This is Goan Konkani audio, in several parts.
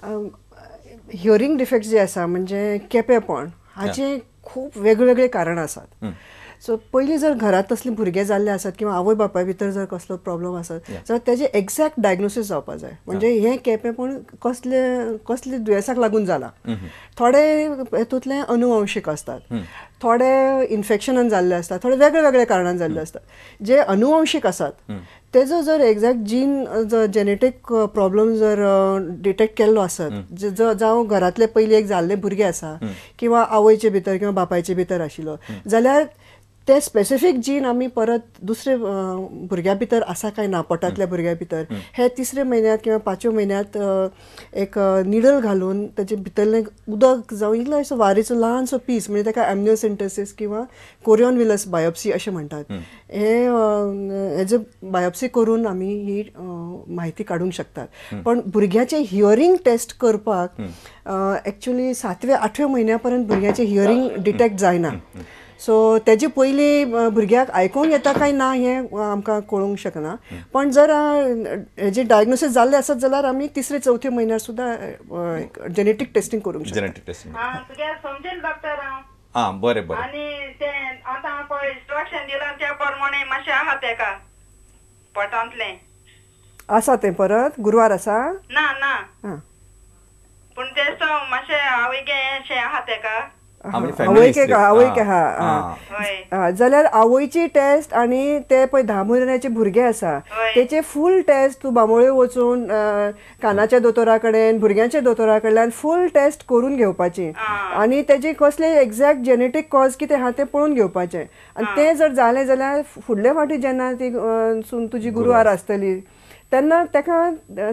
हियरींग डिफेक्ट जे आसा म्हणजे केपेपण हाचे खूब वेगवेगळे कारण आसात. सो पयलीं जर घरांत तसलीं भुरगे जाल्ले आसत किंवा आवय बापाय भितर जर कसलो प्रॉब्लम आसत जाल्यार तेजें एग्जॅक्ट डायग्नोसीस जावपा जाय. म्हणजे हें केपेपण कसले कसले दुयेंसाक लागून जाला. थोडे हेतूंतले अनुवंशीक आसतात, थोडे इन्फेक्शनान जाल्ले आसतात, थोडे वेगळे वेगळे कारणान जाल्ले आसतात. जे अनुवंशीक आसात तेजो जर एग्जॅक्ट जीन जर जेनेटीक प्रॉब्लम जर डिटेक्ट केल्लो आसत, जावं घरांतले पयलीं एक जाल्ले भुरगे आसा किंवा आवयचे भितर किंवा बापायचे भितर आशिल्लो जाल्यार ते स्पेसिफीक जीन आमी परत दुसरे भुरग्या भितर आसा काय ना पोटांतल्या भुरग्या भितर हे तिसऱ्या म्हयन्यांत किंवा पांचव्या म्हयन्यांत एक निडल घालून तेजे भितरलें उदक जावं इल्लो वारीचो ल्हानसो पीस म्हणजे ताका एमनियोसिंटेसीस किंवा कोरियन विलस बायोप्सी अशें म्हणटात, हे हेजे बायोप्सी करून आमी ही म्हायती काडूंक शकतात. पण भुरग्याचें हियरींग टेस्ट करपाक एक्चुअली सातव्या आठव्या म्हयन्या पर्यंत भुरग्याचें हियरींग डिटेक्ट जायना. सो तेजे पयलीं भुरग्याक आयकूंक येता काय ना हें आमकां कळूंक शकना. पण जर हेजे डायग्नोसीस जाल्लें आसत जाल्यार आमी तिसरे चवथ्या म्हयन्यार सुद्दां जेनेटीक टेस्टिंग करूंक शकता. जेनेटीक टेस्टिंग समजेल डॉक्टर हांव. आं बरें बरें. आनी तें आतां पळय इन्स्ट्रक्शन दिलां त्या प्रमाणे मातशें आहा तेका पोटांतलें आसा तें परत गुरवार आसा ना ना पूण तें मातशें आवयगे शें आहा तेका आवयक आवयक हा जाल्यार आवयची टेस्ट आनी ते पळय 10 म्हयन्याचे भुरगे आसा तेचे फूल टेस्ट तूं बांबोळे वचून कानाच्या दोतोरा कडेन भुरग्यांच्या दोतोरा कडल्यान फूल टेस्ट करून घेवपाची आनी तेजी कसले एग्जॅक्ट जेनेटीक कॉज कितें आहा तें पळोवन घेवपाचें. आनी तें जर जालें जाल्यार फुडले फावटी जेन्ना ती तुजी गुरवार आसतली तेन्ना ताका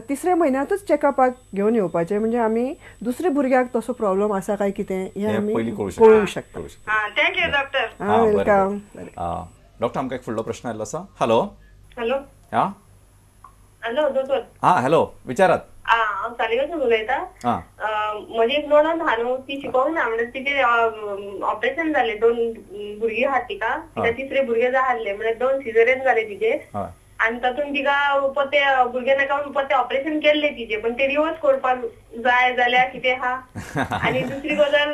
तिसऱ्या म्हयन्यांतूच चॅकअपाक घेवन येवपाचें. म्हणजे आमी दुसऱ्या भुरग्याक तसो प्रॉब्लम आसा काय कितें हें आमी पळोवंक शकता. Thank you doctor. Welcome. Doctor आमकां एक फुडलो प्रश्न आयिल्लो आसा. हॅलो. हॅलो. हां हॅलो दोतोर. हां हॅलो विचारात. हांव सालिगासून उलयता. म्हजी एक नणंद आहा न्हू, ती शिकोंक ना म्हणजे तिचे ऑपरेशन जालें, 2 भुरगीं आहा तिका, तिका तिसरे भुरगे जाय आसले म्हणजे 2 सिजरीयन जाले तिचे आनी तातूंत तिका परते भुरगे नाका म्हणून परते ऑपरेशन केल्ले तिचे, पण ते रिवर्स करपाक जाय जाल्यार कितें आहा आनी दुसरी गजाल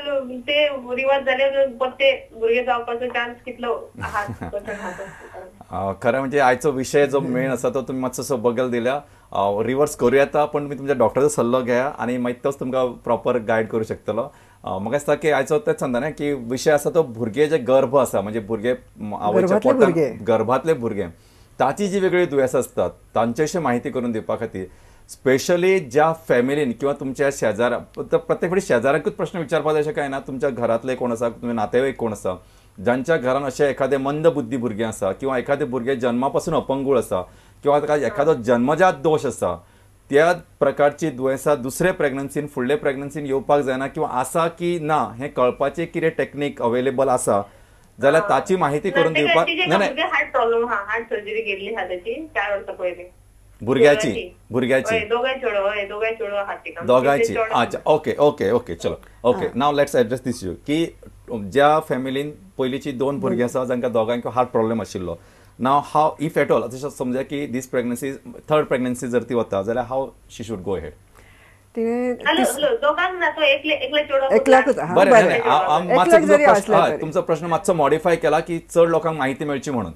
ते रिवर्स जाल्यार परते भुरगे जावपाचो चान्स कितलो आहा? खरें म्हणजे आयचो विशय जो मेन आसा तो तुमी मातसो बगल दिल्या. रिवर्स करूं येता पण तुमी तुमच्या डॉक्टराचो सल्लो घेया आनी मागीर तोच तुमकां प्रॉपर गायड करूं शकतलो. म्हाका दिसता की आयचो तेच सांगता न्ही की विशय आसा तो भुरगे जे गर्भ आसा म्हणजे भुरगे आवयच्या पोटांत गर्भातले भुरगे ताची जी वेगळी दुयेंसां आसतात तांचे विशीं म्हायती करून दिवपा खातीर स्पेशली ज्या फॅमिलीन किंवा तुमच्या शेजारा प्रत्येक फावटी शेजाऱ्याकूच प्रश्न विचारपा जाय अशें कांय ना. तुमच्या घरांतले कोण आसा, तुमचे नातेवाईक कोण आसा जांच्या घरान अशें एखादें मंदबुद्धी भुरगें आसा किंवा एखादें भुरगें जन्मा पासून अपंगूळ आसा किंवा ताका एखादो जन्मजात दोश आसा त्या प्रकारची दुयेंसां दुसरे प्रेग्नन्सीन फुडले प्रेग्नन्सीन येवपाक जायना किंवा आसा की ना हें कळपाचें कितें टेक्नीक अवेलेबल आसा जाल्यार ताची माहिती करून दिवपाक. हार्ट प्रॉब्लम हा, हार्ट सर्जरी केल्ली आहा ताची 4 वर्सां पयलीं भुरग्याची भुरग्याची दोगांयची. अच्छा ओके ओके ओके चलो okay. Now let's address this issue की ज्या फॅमिलीन पयलींची 2 भुरगीं आसा जांकां दोगांक हार्ट प्रॉब्लम आशिल्लो. Now how if at all जशें समजा की दीस प्रेग्नन्सी थर्ड प्रेग्नन्सी जर ती वता जाल्यार how she should go ahead? तुमचो प्रश्न मातसो मॉडिफाय केला की चड लोकांक माहिती मेळची म्हणून.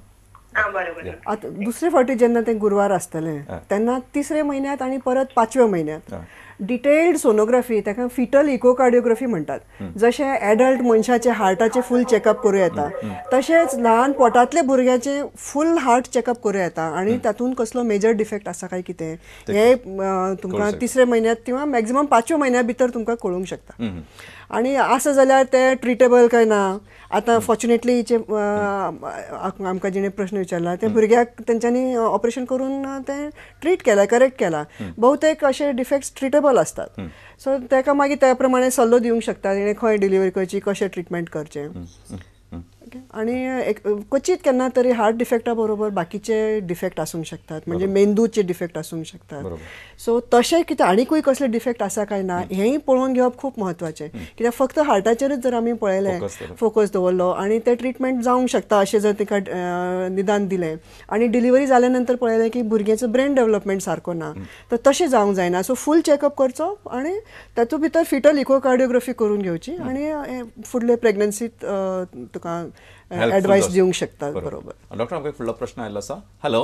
आतां दुसरे फावटी जेन्ना तें गुरवार आसतलें तेन्ना तिसऱ्या म्हयन्यांत आनी परत पांचव्या म्हयन्यांत डिटेल्ड सोनोग्राफी ताका फिटल इकोकार्डियोग्राफी म्हणटात. जशें एडल्ट मनशाचे हार्टाचें फूल चॅकअप करूं येता तशेंच ल्हान पोटांतले भुरग्याचें फूल हार्ट चॅकअप करूं येता आनी तातूंत कसलो मेजर डिफेक्ट आसा काय कितें हें तुमकां तिसऱ्या म्हयन्यांत किंवा मॅक्झिमम पांचव्या म्हयन्या भितर तुमकां कळूंक शकता. आनी आसा जाल्यार तें ट्रिटेबल काय ना. आतां फॉर्च्युनेटली हिचे आमकां जिणें प्रश्न विचारला ते भुरग्याक तेंच्यांनी ऑपरेशन करून तें ट्रीट केलां, करेक्ट केलां. बहुतेक अशे डिफेक्ट्स ट्रिटेबल आसतात. सो ताका मागीर त्या प्रमाणे सल्लो दिवंक शकता तेणें खंय डिलिव्हरी करची, कशें ट्रिटमेंट करचें. ओके, आनी एक क्वचीत केन्ना तरी हार्ट डिफेक्टा बरोबर बाकीचे डिफेक्ट आसूंक शकतात, म्हणजे मेंदूचे डिफेक्ट आसूंक शकतात. सो तशें कितें आनीकूय कसले डिफेक्ट आसा काय ना हेंय पळोवन घेवप खूब म्हत्वाचें, कित्याक फक्त हार्टाचेरूच जर आमी पळयलें, फोकस दवरलो आनी तें ट्रिटमेंट जावंक शकता अशें जर ताका निदान दिलें आनी डिलिव्हरी जाल्या नंतर पळयलें की भुरग्याचो ब्रेन डेव्हलपमेंट सारको ना, तर तशें जावंक जायना. सो फूल चॅकअप करचो आनी तातूंत भितर फिटल इकोकार्डियोग्राफी करून घेवची आनी फुडले प्रेग्नन्सीत तुका एडवायस दिवंक शकता. बरोबर. डॉक्टर, आमकां फुडलो प्रश्न आयिल्लो आसा. हॅलो.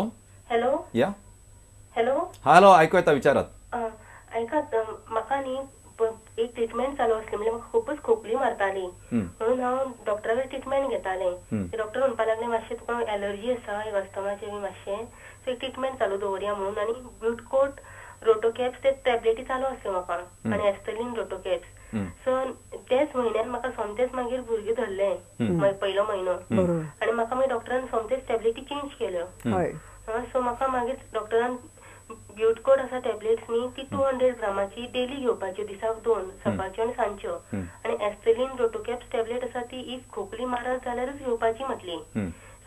हॅलो. या. हॅलो. हॅलो, आयकू येता, विचारात. आयकात, म्हाका न्ही एक ट्रिटमेंट चालू आसली, म्हणजे म्हाका खूबच खोकली मारताली म्हणून हांव डॉक्टरा कडेन ट्रिटमेंट घेतालें. डॉक्टर म्हणपाक लागले मातशें तुका एलर्जी आसा अस्थमाचें बी मातशें, सो एक ट्रिटमेंट चालू दवरया म्हणून. आनी ब्युटकोट रोटोकॅप्स ते टॅबलेटी चालू आसल्यो म्हाका आनी एस्थलीन रोटोकॅप्स. सो तेच म्हयन्यान म्हाका सोमतेच मागीर भुरगें धरलें, पयलो म्हयनो, आनी म्हाका मागीर डॉक्टरान सोमतेच टॅबलेटी चेंज केल्यो. सो म्हाका मागीर डॉक्टरान ब्युटकोट आसा टॅबलेट्स न्ही ती 200 ग्रामाची डेली घेवपाच्यो, दिसाक 2, सकाळच्यो आनी सांजच्यो. आनी एस्थलीन रोटोकॅप्स टॅबलेट आसा ती if खोकली मारत जाल्यारूच घेवपाची म्हटली.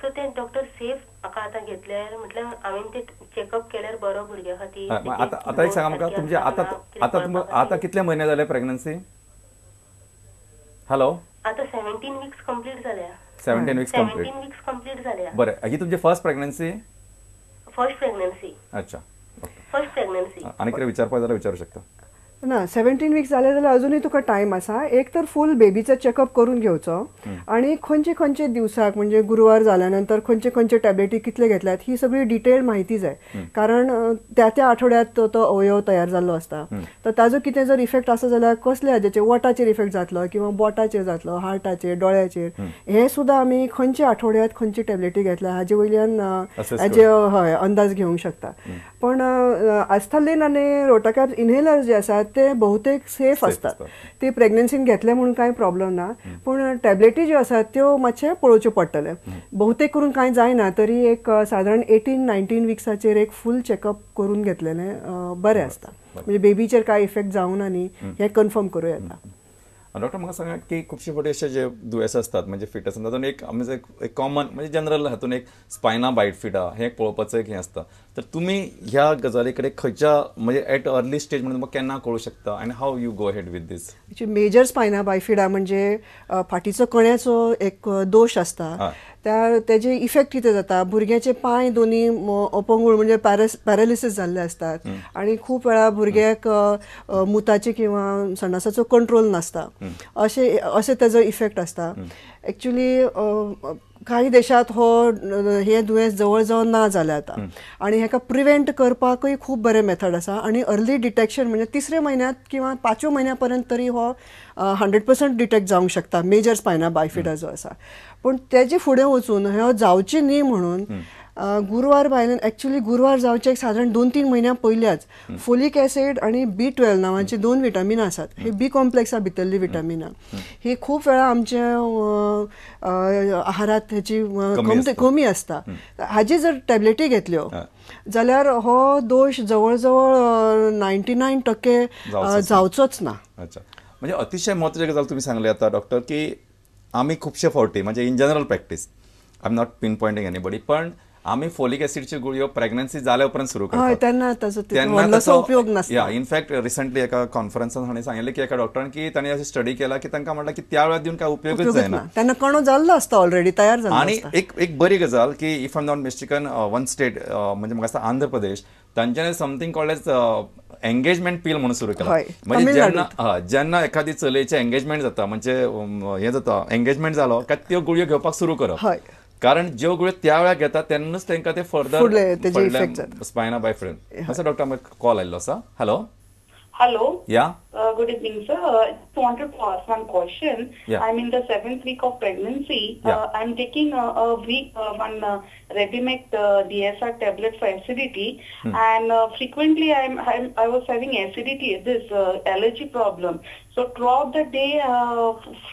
सो ते डॉक्टर सेफ म्हाका आतां घेतल्यार म्हटल्यार हांवें ते चॅकअप केल्यार बरो भुरग्या खातीर. आतां एक सांगा म्हाका, तुमचे आतां आतां आतां कितले म्हयने जाले प्रेग्नन्सी? हॅलो. आतां 17 वीक्स कंप्लीट जाल्या. 17 वीक्स कंप्लीट. 17 वीक्स कंप्लीट जाल्या. बरें, ही तुमची फर्स्ट प्रेग्नन्सी? First pregnancy. अच्छा, फर्स्ट प्रेग्नन्सी. आनी कितें विचारपाक जाल्यार विचारू शकता. ना, 17 वीक्स जाले जाल्यार अजुनूय तुका टायम आसा. एक तर फूल बेबीचो चॅकअप करून घेवचो आनी खंयचे खंयचे दिवसाक म्हणजे गुरवार जाल्या नंतर खंयचे खंयचे टॅबलेटी कितले घेतल्यात ही सगळी डिटेल म्हायती जाय, कारण त्या त्या आठवड्यात तो अवयव तयार जाल्लो आसता, तर ताजो कितें जर इफेक्ट आसा जाल्यार कसले हाजेचेर, वोटाचेर इफेक्ट जातलो किंवा बोटाचेर जातलो, हार्टाचेर, डोळ्याचेर, हें सुद्दां आमी खंयच्या आठवड्यात खंयची टॅबलेटी घेतल्या हाजे वयल्यान हाजे हय अंदाज घेवंक शकता. पण आस्थालीन आनी रोटाकॅप्स इनहेलर जे आसात ते बहुतेक सेफ असतात, ते प्रेग्नन्सीन घेतले म्हणून कांय प्रॉब्लम ना, पूण टॅबलेटी ज्यो आसात त्यो मातशें पळोवच्यो पडटलें. बहुतेक करून कांय जायना तरी एक सादारण 18-19 विक्साचेर एक फूल चॅकअप करून घेतलेलें बरें आसता, म्हणजे बेबीचेर कांय इफेक्ट जावना न्ही हें कन्फर्म करूं येता. डॉक्टर, म्हाका सांगा की खुबशे फावटी अशे जे दुयेंस आसतात म्हणजे फिटस तातूंत एक म्हणजे एक कॉमन म्हणजे जनरल हातून एक स्पायना बायफिडा हें पळोवपाचो एक हें आसता, तर तुमी ह्या गजाली कडेन खंयच्या म्हणजे एट अर्ली स्टेज म्हणून तुमकां केन्ना कळूं शकता आनी how you go ahead with this? Major spina bifida म्हणजे फाटीचो कण्याचो एक दोश आसता, त्या तेजे इफेक्ट कितें जाता, भुरग्याचे पांय दोनी अपंगूळ म्हणजे पॅरालिसीस जाल्ले आसतात आनी खूब वेळा भुरग्याक मुताचे किंवा संडासाचो कंट्रोल नासता, अशें अशें तेजो इफेक्ट आसता. एक्चुली काही देशात हो हे दुयेंस जवळ जवळ ना जालें आतां आनी हेका प्रिवेंट करपाकूय खूब बरें मेथड आसा आनी अर्ली डिटेक्शन म्हणजे तिसऱ्या म्हयन्यांत किंवा पांचव्या म्हयन्या पर्यंत तरी हो 100% डिटेक्ट जावंक शकता मेजर स्पायना बायफिडा जो आसा. पूण तेजे फुडें वचून हो जावचें न्ही म्हणून गुरवार बायलेन एक्चुली गुरवार जावचे एक सादारण 2-3 म्हयन्या पयल्याच फोलिक एसिड आनी B12 नांवाची 2 विटामिनां आसात, ही बी कॉम्प्लेक्सा भितरली विटामिनां ही खूब वेळा आमच्या आहारात हेची कमी आसता. हाजी जर टॅबलेटी घेतल्यो जाल्यार हो दोश जवळ जवळ 99% जावचोच ना. अच्छा, म्हणजे अतिशय म्हत्वाची गजाल तुमी सांगली आतां डॉक्टर की आमी खुबशे फावटी म्हणजे in general practice, I am not pin pointing anybody, पण आमी फोलिक एसिडच्यो गुळयो प्रेग्नन्सी जाल्या उपरांत सुरू करतात, तेन्ना ताचो उपयोग नासता. या इनफॅक्ट रिसंटली एका कॉन्फरन्सान हांणी सांगिल्लें की एका डॉक्टरान की तांणी अशें स्टडी केला की तांकां म्हणलां की त्या वेळार दिवन काय उपयोगच जायना, तेन्ना कणो जाल्लो आसता ऑलरेडी तयार जाल्लो. आनी एक एक बरी गजाल की if I am not mistaken one state म्हणजे म्हाका दिसता आंध्र प्रदेश तांच्यानी something called as engagement pill म्हणून सुरू केला. म्हणजे जेन्ना जेन्ना एखादी चलयेचें एंगेजमेंट जाता म्हणजे हें जाता एंगेजमेंट जालो काय त्यो गुळयो घेवपाक सुरू करप, कारण ज्यो गुळयो त्या वेळार घेता तेन्नाच तांकां ते फर्दर स्पायना बायफिडा. असो डॉक्टर आमकां कॉल आयिल्लो आसा. Hello. Hello. Yeah. Good evening, sir. I just wanted to ask one question. Yeah. I'm in the 7th week of pregnancy. Yeah. I'm taking a week one Rebimac DSR tablet for acidity, and frequently I was having acidity, this allergy problem. So throughout the day,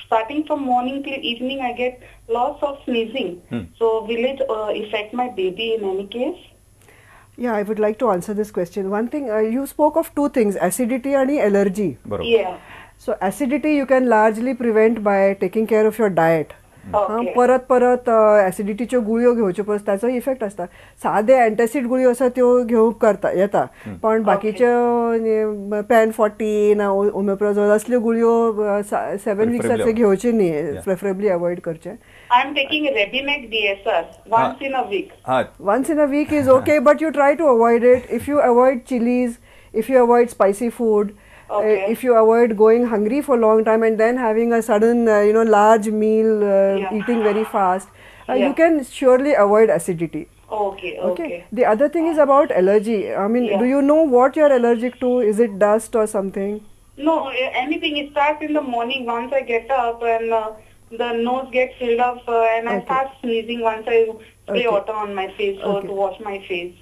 starting from morning till evening, I get lots of sneezing. So will it affect my baby in any case? Yeah, I would like to answer this question. One thing, you spoke of two things, acidity and allergy. Yeah. So acidity you can largely prevent by taking care of your diet. परत परत एसिडिटीच्यो गुळयो घेवच्यो परस ताचो इफेक्ट आसता. सादे एंटासीड गुळयो आसा त्यो घेवंक करता येता, पण बाकीच्यो पॅन 14 ओमेप्राझोल असल्यो गुळयो 7 विक्साचे घेवचे न्ही, प्रेफरेबली अवॉइड करचे. I am taking Rebimac DSR once in a week. Once in a week is okay, but you try to avoid it. If you avoid chilies, if you avoid spicy food, if you avoid going hungry for a long time and then having a sudden, you know, large meal, eating very fast, you can surely avoid acidity. Okay, okay. The other thing is about allergy. I mean, do you know what you are allergic to? Is it dust or something? No, anything. It starts in the morning once I get up and the nose gets filled up and I start sneezing once I spray water on my face or to wash my face.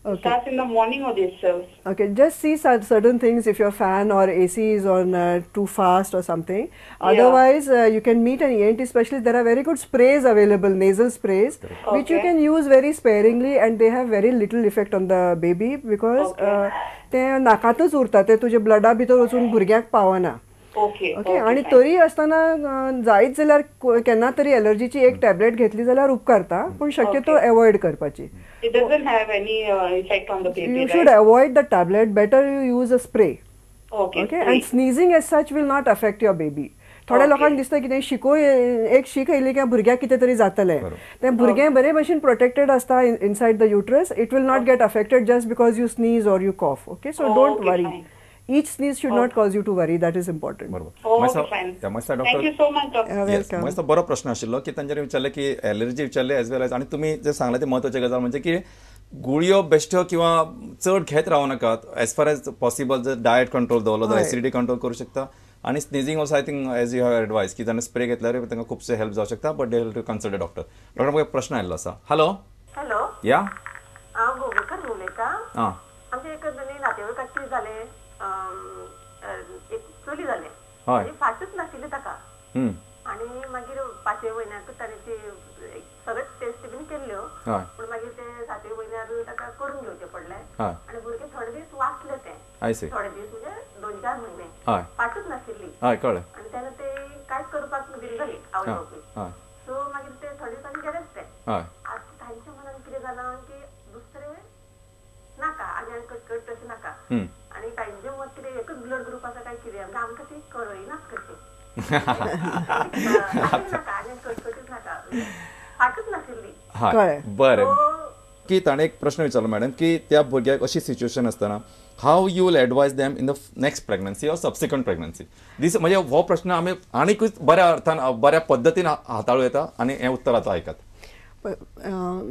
Okay. Starts in the morning or itself. Okay, just see certain things if your fan or AC is on too fast or something. Otherwise, you can meet an ENT specialist. There are very good sprays available, nasal sprays, which you can use very sparingly and they have very little effect on the baby because ते नाकातच उरता, ते तुझे ब्लडा भितर वचून भुरग्याक पावना. Okay, okay. आणि तरी असताना जायत जाल्यार केन्ना तरी एलर्जीची एक टॅबलेट घेतली जाल्यार उपकारता, पूण शक्यतो अवॉइड करपाची. It doesn't have any effect on the baby. You should avoid the tablet. Better you use a spray. Okay. Okay. And sneezing as such will not affect your baby. थोड्या लोकांक दिसता कितें शिको एक शीक येयली काय भुरग्याक कितें तरी जातलें, तें भुरगें बरे भशेन प्रोटेक्टेड आसता inside the uterus. It will not get affected just because you sneeze or you cough. Okay, so don't worry. Each sneeze should not cause you to worry. That is important. बरोबर. Okay, fine. Thank you so much, doctor. Welcome. मातसो बरो प्रश्न आशिल्लो की तांच्यानी विचारलें की एलर्जी विचारले एज वेल एज, आनी तुमी जे सांगलें ते म्हत्वाची गजाल म्हणजे की गुळयो बेश्ट्यो किंवा चड घेत रावं नाकात. एज फार एज पॉसिबल जर डायट कंट्रोल दवरलो जाल्यार एसिडिटी कंट्रोल करूं शकता. आनी sneezing also I think as you have advice की ताणें स्प्रे घेतल्यार तांकां खुबशे हेल्प जावं शकता, but they have to consult a doctor. Doctor म्हाका एक प्रश्न आयिल्लो आसा. हॅलो. हॅलो. या, हांव गोवेकर उलयतां. आमच्या एक नातेवाईकाक कितें जालें, एक चली जालें, फाटच नाशिल्ली ताका, आनी मागीर 5व्या म्हयन्याक ताणें ती सगळे टेस्ट बीन केल्ल्यो, पूण मागीर ते 7व्या म्हयन्यार ताका करून घेवचें पडलें आनी भुरगें थोडे दीस वाचलें, तें थोडे दीस म्हणजे 2-4 म्हयने फाटच नाशिल्ली, आनी तेन्ना ते कांयच करपाक दिना जाली आवय बापूय. सो मागीर ते थोडे दिसांनी गेलेच ते. आतां तांच्या मनान कितें जालां की दुसरें नाका आनी आनी कटकट तशें नाका, आनी तांचे मत कितें एकच ब्लड ग्रुप आसा काय कितें, म्हणजे आमकां ती कळयनात कशी नाका आनी कटकटीच नाका, फाटच नाशिल्ली. बरें, की ताणें एक प्रश्न विचारलो मॅडम की त्या भुरग्याक अशी सिच्युएशन आसतना how you will advise them in the next pregnancy or subsequent pregnancy. This म्हणजे हो प्रश्न आमी आनीकूय बऱ्या अर्थान बऱ्या पद्दतीन हाताळूं येता आनी हें उत्तर आतां आयकात.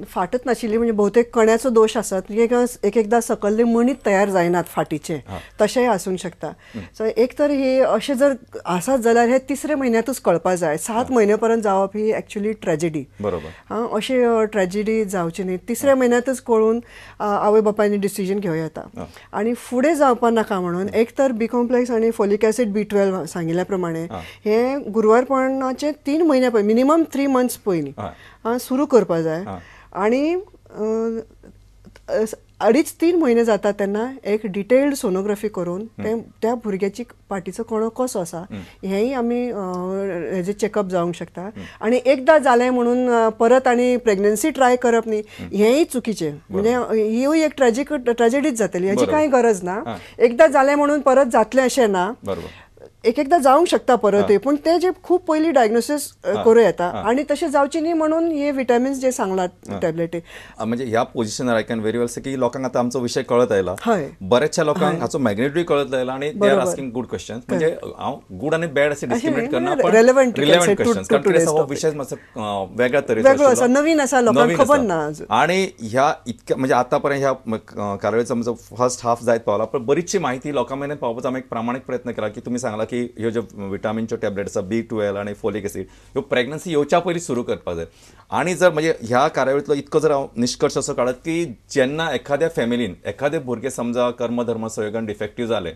फाटच नाशिल्ली म्हणजे बहुतेक कण्याचो दोश आसत, एक एकदां सकल्ले मणीत तयार जायनात फाटीचे, तशेंय आसूंक शकता. सो एक तर ही अशें जर आसत जाल्यार हे 3रे म्हयन्यांतूच कळपा जाय. 7 म्हयने पर्यंत जावप ही एक्चुअली ट्रेजिडी. बरोबर. हां, अशी ट्रेजिडी जावची न्ही. 3ऱ्या म्हयन्यांतूच कळून आवय बापायनी डिसिजन घेवं येता आनी फुडें जावपा नाका म्हणून एक तर बी कॉम्प्लेक्स आनी फोलिक एसिड B12 सांगिल्ल्या प्रमाणे हे गुरवारपणाचे 3 म्हयने पयलीं, मिनिमम 3 मंथ्स पयलीं सुरू करपा जाय. आनी 2.5-3 म्हयने जाता तेन्ना एक डिटेल्ड सोनोग्राफी करून त्या भुरग्याची पाटीचो कणो कसो आसा हेंय आमी हेजें चॅकअप जावंक शकता. आनी एकदां जालें म्हणून परत आनी प्रेग्नन्सी ट्राय करप न्ही हेंय चुकीचें, म्हणजे हीय एक ट्रेजेडीच जातली, हाची कांय गरज ना. एकदां जालें म्हणून परत जातलें अशें ना, एक एकदां जावंक शकता परतूय, पूण तें जे खूब पयलीं डायग्नोसीस करूं येता आनी तशें जावचें न्ही म्हणून हे विटामिन्स जे सांगलात टॅबलेटी. म्हणजे ह्या पोझिशनार I can very well say की लोकांक आतां आमचो विशय कळत आयला, बऱ्याचशा लोकांक हाचो मॅग्नेट्यूड कळत आयला आनी they are asking good questions. म्हणजे हांव गुड आनी बॅड अशें डिस्क्रिमिनेट करना, पण रिलेवंट क्वेश्चन्स, कारण कितें आसा हो विशय मातसो वेगळ्या तरेचो आसा, नवीन आसा, लोकांक खबर ना. आनी ह्या इतक्या म्हणजे आतां पर्यंत ह्या कार्यावळीचो आमचो फर्स्ट हाफ जायत पावला, पण बरीचशी माहिती लोकां मेरेन पावपाचो आमी एक प्रामाणीक प्रयत्न केला की तुमी सांगला की ह्यो ज्यो विटामिनच्यो टॅबलेट आसा B12 आनी फोलिक एसिड ह्यो प्रेग्नन्सी येवच्या पयलीं सुरू करपाक जाय. आनी जर म्हणजे ह्या कार्यावळींतलो इतको जर हांव निश्कर्श असो काडत की जेन्ना एखाद्या फॅमिलीन एखादे भुरगें समजा कर्मधर्म संयोगान डिफेक्टीव जालें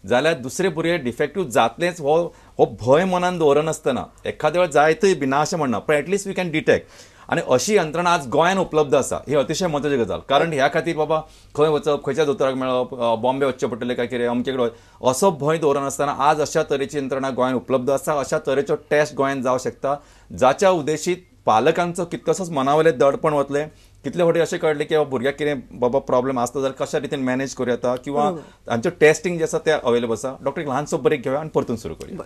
जाल्यार दुसरे भुरगे डिफेक्टीव जातलेंच हो भंय मनान दवरनासतना एखाद्या वेळार जायतय बी ना अशें म्हणना, पण at least we can detect. आनी अशी यंत्रणा आज गोंयान उपलब्ध आसा ही अतिशय म्हत्वाची गजाल. कारण ह्या खातीर बाबा खंय वचप, खंयच्या दोतोराक मेळप, बॉम्बे वचचें पडटलें काय कितें अमके कडेन, असो भंय दवरनासतना आज अशा तरेची यंत्रणा गोंयान उपलब्ध आसा, अशा तरेच्यो टेस्ट गोंयान जावं शकता, जाच्या उद्देशीत पालकांचो कितलोसोच मनावयलें दडपण वतलें. कितले फावटी अशें कळ्ळें की भुरग्याक कितें बाबा प्रॉब्लेम आसता जाल्यार कशा रितीन मॅनेज करूं येता किंवा तांच्यो टेस्टिंग जें आसा तें अवेलेबल आसा. डॉक्टर एक ल्हानसो ब्रेक घेवया आनी परतून सुरू करूया.